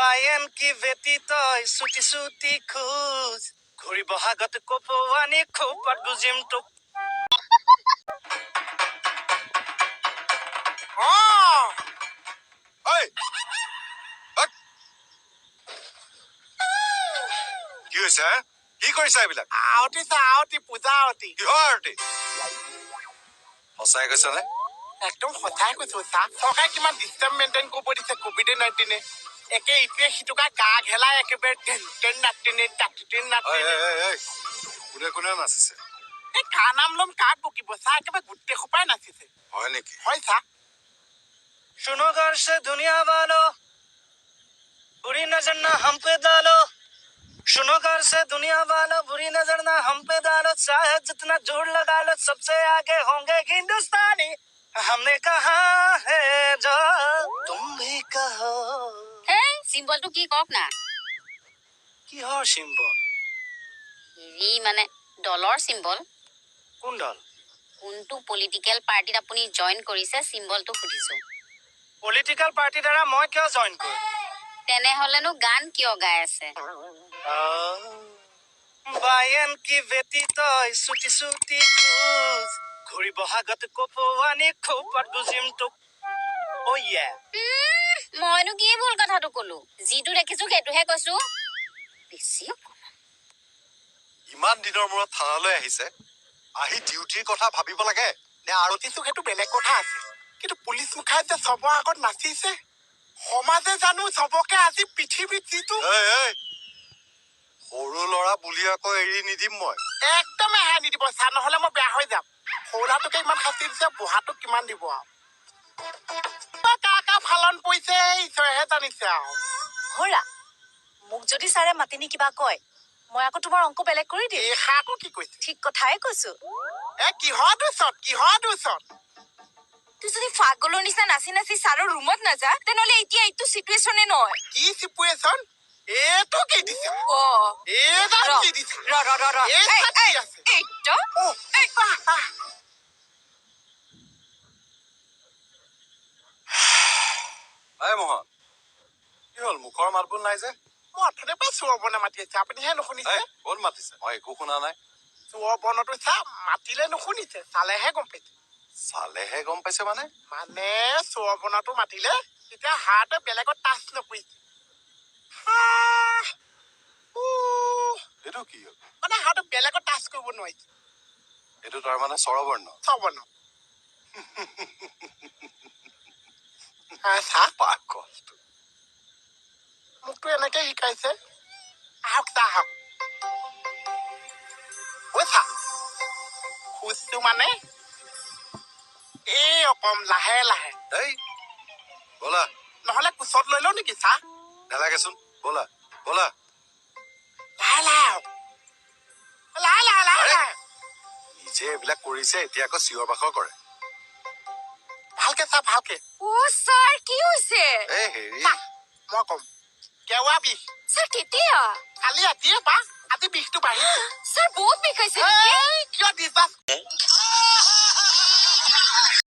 বায়েন কি বেটি তই চুটি চুটি খোজ, ঘূৰি বহাগত কপৌৱানি খোপাত গুজিম টোপ। কি হৈছে? কি কৰিছা এইবিলাক? আৰতি চা, আৰতি, পূজা আৰতি। কিহৰ আৰতি? সঁচাই কৈছানে? একদম সঁচাই কৈছো চা। চৰকাৰে কিমান ডিষ্টেঞ্চ মেইনটেইন কৰিব দিছে কোভিড-19-এ। একে ইটোৱে সিটোকা গা ঘেলাই একেবাৰে টেন টেন নাতিনে টাটিন নাতিনে। কোনে কোনে নাচিছে? এই কাৰ নাম ল'ম, কাক বকিব চা, একেবাৰে গোটেই সোপাই নাচিছে। হয় নেকি? হয় চা। सुनो गौर से दुनिया वालो, बुरी नजर ना हम पे डालो। सुनो गौर से दुनिया वालो, बुरी नजर ना हम पे डालो। चाहे जितना जोर लगा लो, सबसे आगे होंगे हिंदुस्तानी। हमने कहा है जो तुम भी कहो। হে, চিম্বলটো কি কওক না। কিহৰ চিম্বল? হেৰি মানে দলৰ চিম্বল। কোন দল? কোনটো পলিটিকেল পাৰ্টিত আপুনি জইন কৰিছে, চিম্বলটো সুধিছো। পলিটিকেল পাৰ্টিৰ দ্বাৰা মই কিয় জইন কৰিম? তেনেহলেনো গান কিয় গাই আছে? বায়েন কি বেটি তই চুটি চুটি খোজ, ঘূৰি বহাগত কপৌৱানি খোপাত গুজিম টোপ। অ' ইয়া। মইনো কি ভুল কথাটো কলো? যিটো দেখিছো সেইটোহে কৈছো। বেছি অকণমান। ইমান দিনৰ মূৰত থানালৈ আহিছে, আহি ডিউটিৰ কথা ভাবিব লাগে নে আৰতি? নাচিছো সেইটো বেলেগ কথা আছে, কিন্তু পুলিচ মুখাই যে চবৰ আগত নাচিছে, সমাজে জানো চবকে আজি পৃথিৱীত যিটো এই, এই, সৰু ল'ৰা বুলি আকৌ এৰি নিদিম মই। একদম ৰেহাই নিদিব চা, নহ'লে মই বেয়া হৈ যাম। সৰু ল'ৰাটোকে ইমান শাস্তি দিছে, বুঢ়াটোক কিমান দিব আৰু। কা কা ফালন পৰিছে ঈশ্বৰেহে জানিছে আৰু। হৰা, মোক যদি ছাৰে মাতি নি কিবা কয়, মই আকৌ তোমাৰ অংক বেলেগ কৰি দিম। এই আকৌ কি কৈছে? ঠিক কথাই কৈছো। এ কিহৰ দোষত, কিহৰ দোষত? তুই যদি পাগলৰ নিচিনা নাচি নাচি ছাৰৰ ৰুমত নাযা, তেনেহ'লে এতিয়া এইটো চিটুৱেশ্যনে নহয়। কি চিপুৱেশ্যন? এইটো কি দিছে? অ। এইডাল ৰ, কি দিছে? ৰ ৰ ৰ ৰ। এই এই, তাত কি এই, আছে? এইটো। অ, আহ, আহ। এই মোহন, কি হ'ল? মুখৰ মাতবোল নাই যে? মই অথনিৰ পৰা চোৰৰ বনে মাতি আছে, আপুনিহে নুশুনিছে। এই, ক'ত মাতিছে? মই একো শুনা নাই। চোৰৰ বনটো চা, মাতিলে নুশুনিছে, চালেহে গম পাইছে। চালেহে গম পাইছে মানে? মানে চোৰৰ বনটো মাতিলে তেতিয়া হাতে বেলেগত টাচ নকৰিছে। হাহ, উহ, এইটো কি হ'ল? মানে হাতে বেলেগত টাচ কৰিব নোৱাৰিছে। এইটো তাৰমানে স্বৰবৰ্ণ। চবৰ্ণ। হা, চা। পাগলটো। মোকতো এনেকে শিকাইছে। আহক চা, আহক। ঐ চা, খোজটো মানে এই অকম লাহে লাহে। এই, ব'লা। নহ'লে কোচত লৈ লওঁ নেকি চা? নালাগেচোন, ব'লা ব'লা। লাহে লাহে আহক, লাহে লাহে লাহে আৰে! লাহে। নিজে এইবিলাক কৰিছে, এতিয়া আকৌ চিঞৰ বাখৰ কৰে। ভালকে চা, ভালকে। অ ছাৰ, কি হৈছে? এই হেৰি। চা, মই কম, কেৱা বিষ। ছাৰ, কেতিয়া? কালি ৰাতিয়ে পা আজি বিষটো বাঢ়িছে। ছাৰ, বহুত বিষাইছে নেকি? এই, কিয় দিছা?